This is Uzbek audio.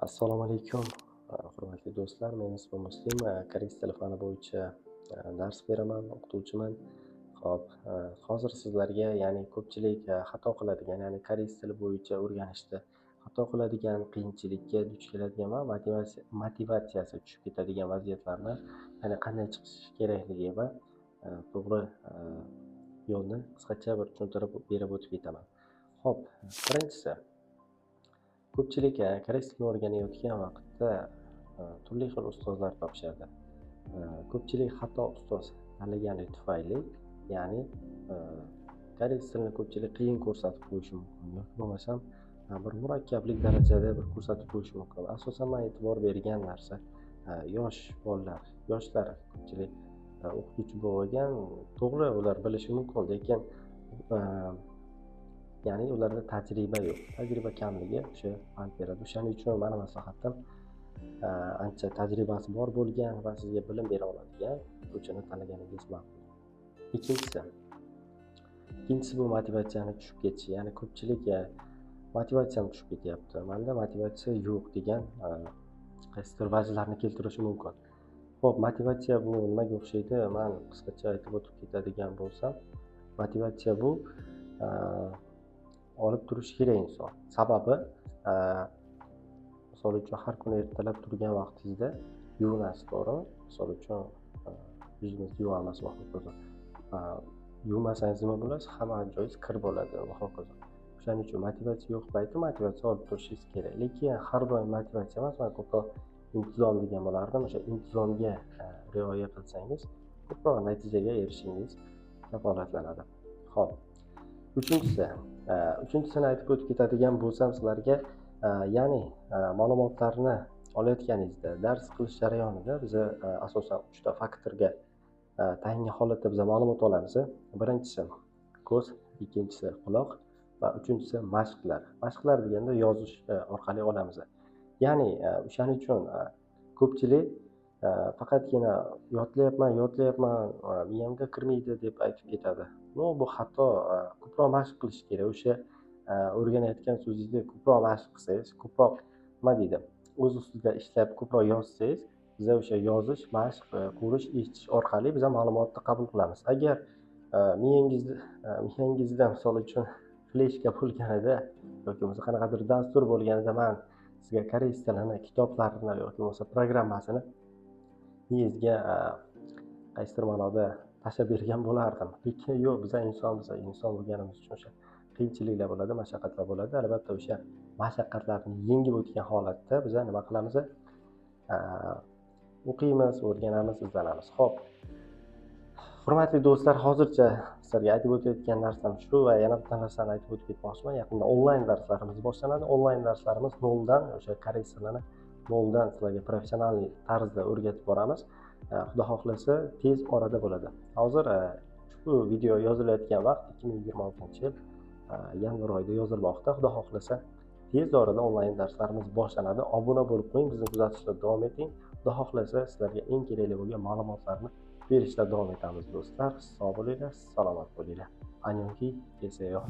Assalomu alaykum, hurmatli do'stlar. Men ismim Muslim, koreys tili fani bo'yicha dars beraman, o'qituvchiman. Xo'p, hozir sizlarga, ya'ni ko'pchilik xato qiladigan, ya'ni koreys tili bo'yicha o'rganishda xato qiladigan, qiyinchilikka duch keladigan va motivatsiyasi tushib ketadigan vaziyatlarni, ya'ni qanday chiqish kerakligi va to'g'ri yo'lni qisqacha bir tushuntirib berib o'tib ketaman. Xo'p, birinchisi, ko'pchilik koreys tilini o'rganayotgan vaqtda turli xil ustozlar topishadi. Ko'pchilik xato ustoz tanlagani tufayli, ya'ni koreys tilini ko'pchilik qiyin ko'rsatib qo'yishi mumkin yoki bo'lmasam bir murakkablik darajada bir ko'rsatib qo'yishi mumkin. Asosan man e'tibor bergan narsa, yosh bolalar, yoshlar ko'pchilik o'qituvchi bo'lgan. To'g'ri, ular bilishi mumkin, lekin ya'ni ularda tajriba yo'q. Tajriba kamligi o'sha pand beradi. O'shaning uchun mani maslahatim, ancha tajribasi bor bo'lgan va sizga bilim bera oladigan o'qituvchini tanlaganingiz ma'qul. Ikkinchisi bu motivatsiyani tushib ketishi. Ya'ni ko'pchilik motivatsiyam tushib ketyapti, manda motivatsiya yo'q degan qaysidir vajlarni keltirishi mumkin. Xo'p, motivatsiya bu nimaga o'xshaydi? Man qisqacha aytib o'tib ketadigan bo'lsam, motivatsiya bu olib turishi kerak inson. Sababi, misol uchun, har kuni ertalab turgan vaqtingizda yuvinasiz, to'g'rimi? Misol uchun, yuzimizni yuvamiz va hokazo. Yuvmasangiz nima bo'lasiz? Hamma joyingiz kir bo'ladi va hokazo. O'shaning uchun motivatsiya yo'q payti motivatsiya olib turishingiz kerak. Lekin har doim motivatsiya emas, man ko'proq intizom degan bo'lardim. O'sha intizomga rioya qilsangiz, ko'proq natijaga erishishingiz kafolatlanadi. Xo'p. Uchinchisini aytib o'tib ketadigan bo'lsam sizlarga, ya'ni ma'lumotlarni olayotganingizda, dars qilish jarayonida biza asosan uchta faktorga tayangan holatda biza ma'lumot olamiz. Birinchisi ko'z, ikkinchisi quloq va uchinchisi mashqlar. Mashqlar deganda yozish orqali olamiz. Ya'ni o'shaning uchun ko'pchilik faqatgina yodlayapman, yodlayapman, miyamga kirmaydi deb aytib ketadi. Но, bu xato. Ko'proq mashq qilish kerak. O'sha o'rganayotgan so'zingizni ko'proq mashq qilsangiz, ko'proq, nima deydi, o'z ustida ishlab, ko'proq yozsangiz, biza o'sha yozish, mashq, ko'rish, eshitish orqali biza ma'lumotni qabul qilamiz. Agar miyangizda, misol uchun, fleshka bo'lganida yoki bo'lmasa qanaqadir dastur bo'lganida, man sizga koreys tilini kitoblarini yoki bo'lmasa programmasini miyangizga qaysidir ma'noda tashlab bergan bo'lardim. Lekin yo'q, biza insonmiz, inson bo'lganimiz uchun o'sha qiyinchiliklar bo'ladi, mashaqqatlar bo'ladi. Albatta, o'sha mashaqqatlarni yengib o'tgan holatda biza nima qilamiz? O'qiymiz, o'rganamiz, izlanamiz. Xo'p. Hurmatli do'stlar, hozircha sizlarga aytib o'tayotgan narsam shu va yana bitta narsani aytib o'tib ketmoqchiman. Yaqinda onlayn darslarimiz boshlanadi. Onlayn darslarimiz noldan, o'sha koreys tilini noldan sizlarga professional tarzda o'rgatib boramiz. Xudo xohlasa, tez orada bo'ladi. Hozir ushbu video yozilayotgan vaqt 2026-yil yanvar oyida yozilmoqda. Xudo xohlasa, tez orada onlayn darslarimiz boshlanadi. Obuna bo'lib qo'ying, bizni kuzatishda davom eting. Xudo xohlasa, sizlarga eng kerakli bo'lgan ma'lumotlarni berishda davom etamiz, do'stlar. Sog' bo'linglar, salomat bo'linglar. 안녕히 계세요.